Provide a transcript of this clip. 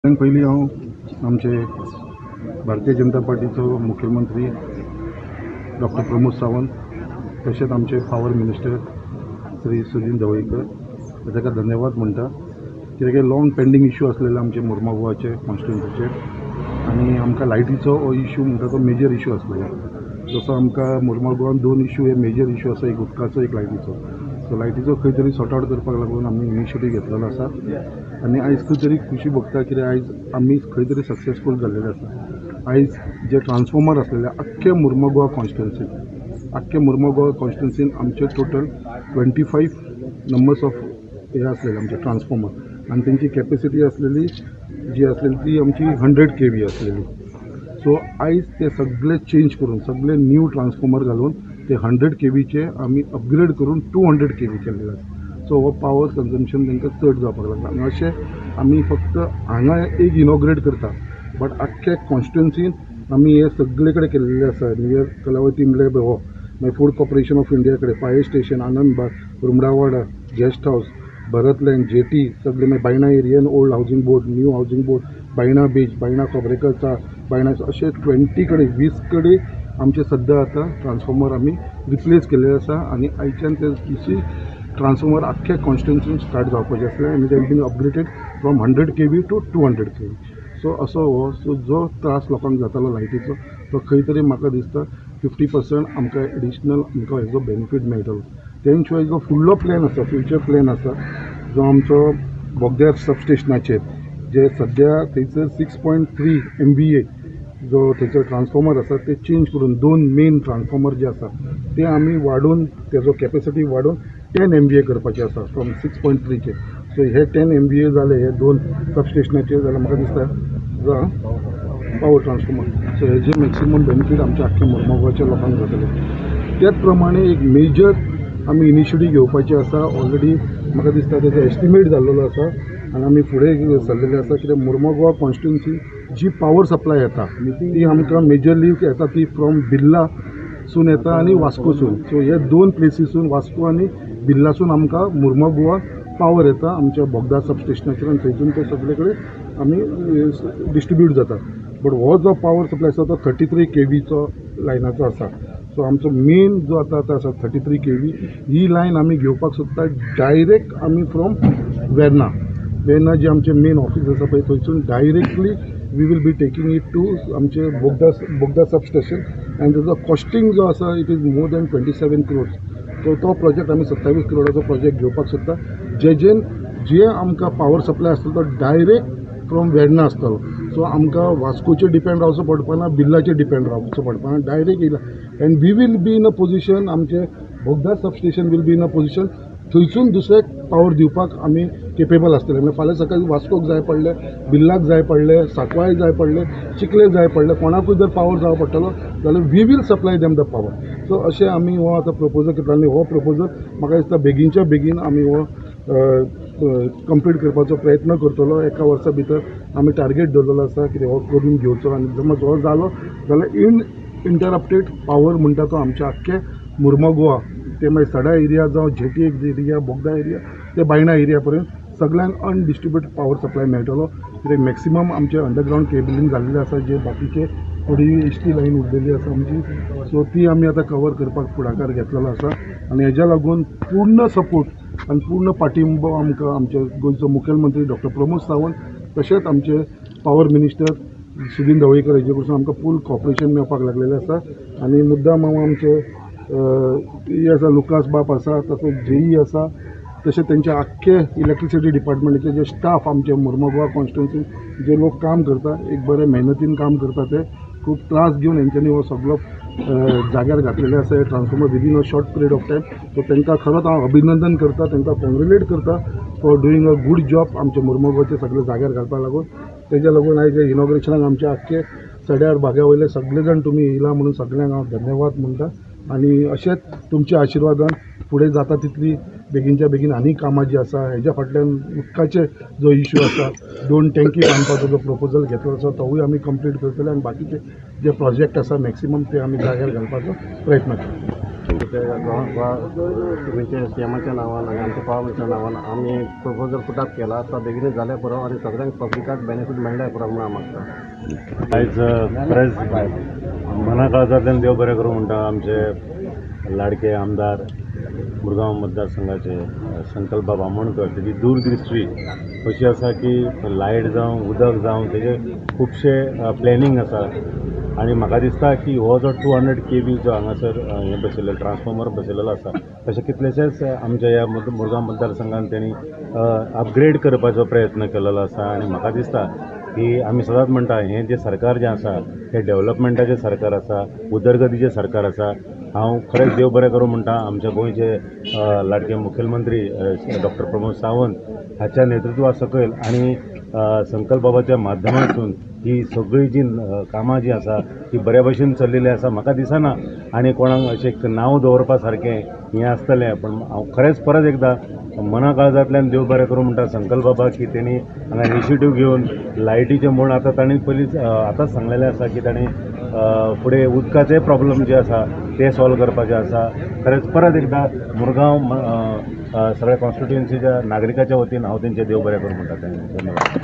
पयलीं हांव आमचे भारतीय जनता पार्टीचो मुख्यमंत्री डॉक्टर प्रमोद सावंत तशेंच आमचे पावर मिनिस्टर श्री सुदीन ढवळीकर ताका धन्यवाद म्हणटा. कित्याक लाँग पेंडींग इशू आसलेले आमचे मुर्मागांवाचे कॉन्स्टिट्युन्सीचे आनी आमकां लायटीचो हो इशू म्हणटा तो मेजर इशू आसलेलो. जसो आमकां मुर्मागांवान दोन इशू हे मेजर इशू आसा, एक उदकाचो एक लायटीचो. सो लायटीचो खंय तरी सॉर्ट आवट करपाक लागून आमी इनिशिएटीव घेतलेलो आसा आनी आयज खंय तरी खुशी भोगता कित्याक आयज आमी खंय तरी सक्सेसफूल जाल्लेले आसा. आयज जे ट्रान्सफॉर्मर आसलेले आख्खे मुर्मागोवा कॉन्स्टिट्युन्सीन, आख्खे मुर्मागोवा कॉन्स्टिट्युन्सीन आमचे टोटल 25 नंबर्स ऑफ हे आसलेले आमचे ट्रान्सफॉर्मर आनी तेंची कॅपेसिटी आसलेली जी आसलेली ती आमची 100 kV आसलेली. सो आयज ते सगळे चेंज करून सगळे न्यू ट्रान्सफॉर्मर घालून ते 100 kVचे आमी अपग्रेड करून 200 kV केल्ले आसा. सो हो पावर कन्जम्पशन तांकां चड जावपाक लागला आनी अशें आमी फक्त हांगा एक इनॉग्रेट करता बट आख्खे कॉन्स्टिट्युन्सीन आमी हे सगळे कडेन केल्लेले आसा. नियर कलावती म्हणल्यार हो मागीर फूड कॉर्पोरेशन ऑफ इंडिया कडेन, fire station, Anandbagh, Rumdawada, guest house, Bharat lane, jetty सगळे, मागीर Baina area, old housing board, new housing board, Baina beach, Baina खोबरेकरचा, Baina, अशे 20 कडेन 20 कडेन आमचे सद्या आतां ट्रान्सफॉर्मर आमी रिप्लेस केल्ले आसा आनी आयच्यान ते दुसरी ट्रान्सफॉर्मर आख्खे कॉन्स्टिट्युन्सीन स्टार्ट जावपाचे आसले आनी ते been upgraded from 100 kV to 200 kV. So असो हो सो जो त्रास लोकांक जातालो लायटीचो तो खंय तरी म्हाका दिसता 50% आमकां एडिशनल आमकां हेजो बेनिफीट मेळटलो. तें शिवाय जो फुडलो प्लॅन आसा, फ्युचर प्लॅन आसा जो आमचो बोगद्यार सबस्टेशनाचेर जे सद्या थंयसर 6.3 MVA जो थंयसर ट्रान्सफॉर्मर आसा ते चेंज करून दोन मेन ट्रान्सफॉर्मर जे आसा ते आमी वाडोवन तेजो कॅपेसिटी वाडोवन 10 MVA करपाचे आसा फ्रॉम 6.3चे. सो हे 10 MVA जाले हे दोन सबस्टेशनाचेर जाल्यार म्हाका दिसता जो पावर ट्रान्सफॉर्मर. सो हेजे मॅक्सिमम बेनिफीट आमच्या आख्ख्या मुर्मागांवच्या लोकांक जातले. त्याच प्रमाणे एक मेजर आमी इनिशिएटीव घेवपाची आसा. ऑलरेडी म्हाका दिसता तेजो एस्टिमेट जाल्लेलो आसा आनी आमी फुडें सरलेले आसा कित्याक मुर्मागांव कॉन्स्टिट्युन्सी जी पावर सप्लाय येता ती आमकां मेजरली येता ती फ्रॉम बिर्लासून येता आनी वास्कोसून. सो हे दोन प्लेसीसून वास्को आनी बिर्लासून आमकां मुर्मागोवा पावर येता आमच्या बोगदा सबस्टेशनाचेर आनी थंयसून ते सगळे कडेन आमी डिस्ट्रिब्यूट जाता. बट हो जो पावर सप्लाय आसा तो 33 kVचो लायनाचो आसा. सो आमचो मेन जो आतां आतां आसा 33 kV ही लायन आमी घेवपाक सोदता डायरेक्ट आमी फ्रॉम वेर्ना. वेर्ना जे आमचें मेन ऑफीस आसा पळय थंयसून directly we will be taking it to आमचे बोगदा सबस्टेशन आनी तेजो कॉस्टिंग जो आसा it is more than 27 crores. So तो प्रोजेक्ट आमी 27 करोडाचो प्रोजेक्ट घेवपाक सोदता जेजेन जे आमकां पावर सप्लाय आसतलो तो डायरेक्ट फ्रॉम वेर्ना आसतलो. सो आमकां वास्कोचेर डिपेंड रावचो पडपाना, बिर्लाचेर डिपेंड रावचो पडपाना, डायरेक्ट येयला and we will be in a position आमचे Bogda substation will be in a position थंयसून दुसऱ्याक पावर दिवपाक आमी केपेबल आसतले. म्हणल्यार फाल्यां सकाळीं वास्कोक जाय पडलें, बिर्लाक जाय पडलें, सांकवाळे जाय पडलें, चिखले जाय पडलें, कोणाकूय जर पावर जाय पडटलो जाल्यार we will supply them the power. So अशें आमी हो आतां प्रपोजल करता आनी हो प्रपोजल म्हाका दिसता बेगीनच्या बेगीन आमी हो कंप्लीट करपाचो प्रयत्न करतलो. एका वर्सा भितर आमी टार्गेट दवरलेलो आसा कितें हो करून घेवचो आनी समज हो जालो जाल्यार इनइंटरप्टेड पावर म्हणटा तो आमच्या आख्खे मुर्मागोवा ते मागीर सडा एरिया जावं जेटी एरिया, बोगदा एरिया ते बायणा एरिया पर्यंत सगळ्यांक अनडिस्ट्रिब्युटेड पावर सप्लाय मेळटलो. कित्याक मॅक्सिमम आमचे अंडरग्रावंड केबलिंग जाल्लें आसा, जे बाकीचे थोडी एस टी लायन उरलेली आसा आमची, सो ती आमी आतां कवर करपाक फुडाकार घेतलेलो आसा आनी हेज्या लागून पूर्ण सपोर्ट आनी पूर्ण पाठिंबो आमकां आमचे गोंयचो मुखेलमंत्री डॉक्टर प्रमोद सावंत तशेंच आमचे पावर मिनिस्टर सुदीन ढवळीकर हेजे कडसून आमकां फूल कॉपरेशन मेळपाक लागलेलें आसा. आनी मुद्दाम हांव आमचे हे आसा लुकास बाब आसा, तसोच जेई आसा, तशें तेंचे आख्खे इलेक्ट्रिसिटी डिपार्टमेंटाचे जे स्टाफ आमचे मुर्मागोवा कॉन्स्टिट्युन्सीन जे लोक काम करता एक बरे मेहनतीन काम करता, ते खूब त्रास घेवन हेंच्यांनी हो सगलो जाग्यार घातलेले आसा हे transformer within a short period of time. So तांकां खरोच हांव अभिनंदन करता, तांकां कॉंग्रेलेट करता for doing a good job आमचे मुर्मागोवाचे सगळे जाग्यार घालपाक लागून. तेज्या लागून आयज इनॉग्रेशनाक आमचे आख्खे सड्यार बागा वयले सगळे जाण तुमी येयला म्हणून सगळ्यांक हांव धन्यवाद म्हणटा आनी अशेंच तुमच्या आशिर्वादान फुडें जाता तितली बेगीनच्या बेगीन आनी कामां जीं आसा हेज्या फाटल्यान उदकाचे जो इशू आसा, दोन टँकी बांदपाचो जो प्रपोजल घेतलो आसा तोवूय आमी कंप्लीट करतले आनी बाकीचे जे प्रोजेक्ट आसा मॅक्सिमम ते आमी जाग्यार घालपाचो प्रयत्न करतले. आमच्या गोवा गोवा सीएमाच्या नांवान आनी आमच्या पावर नांवान आमी प्रपोजल पुट अप केला. तो बेगीनूच जाल्यार पुरो आनी सगळ्यांक पब्लिकाक बेनिफीट मेळ्ळ्यार पुरो म्हणून हांव मागता. आयज खरेंच मना काळजांतल्यान देव बरें करूं म्हणटा आमचे लाडके आमदार, मुरगांव मतदारसंघाचे संकल्प आमोणकर. तेजी दूरदृश्टी अशी आसा की लायट जावं, उदक जावं, तेजे खुबशे प्लॅनिंग आसा. आनी म्हाका दिसता की हो जो 200 केवी जो हांगासर हें बसयलेलो, ट्रान्सफॉर्मर बसयलेलो आसा, तशे कितलेशेच आमच्या ह्या मुरगांव मतदारसंघान तेणी अपग्रेड करपाचो प्रयत्न केलेलो आसा. आनी म्हाका दिसता की आमी सदांच म्हणटा, हें जें सरकार जें आसा हें डेवलपमेंटाचें सरकार आसा, उदरगतीचें सरकार आसा. हांव खरेंच देव बरें करूं म्हणटा आमच्या गोंयचे लाडके मुखेलमंत्री डॉक्टर प्रमोद सावंत हाच्या नेतृत्वा सकयल आनी संकल्प बाबाच्या माध्यमांतून ही सगळी जी कामां जी आसा ती बऱ्या भशेन चल्लेली आसा. म्हाका दिसना आनी कोणाक अशें एक नांव दवरपा सारकें हें आसतलें, पण हांव खरेंच परत एकदां मना काळजांतल्यान देव बरें करूं म्हणटा संकल्प बाबा की तेणी हांगा इनिशिएटीव घेवन लायटीचें म्हूण आतां तांणी पयलींच आतांच सांगलेलें आसा की तांणी फुडें उदकाचे प्रॉब्लम जे आसा ते सॉल्व करपाचे आसा. खरेंच परत एकदां मुरगांव सगळ्या कॉन्स्टिट्युएन्सीच्या नागरिकाच्या वतीन हांव तेंचें देव बरें करूं म्हणटा. धन्यवाद.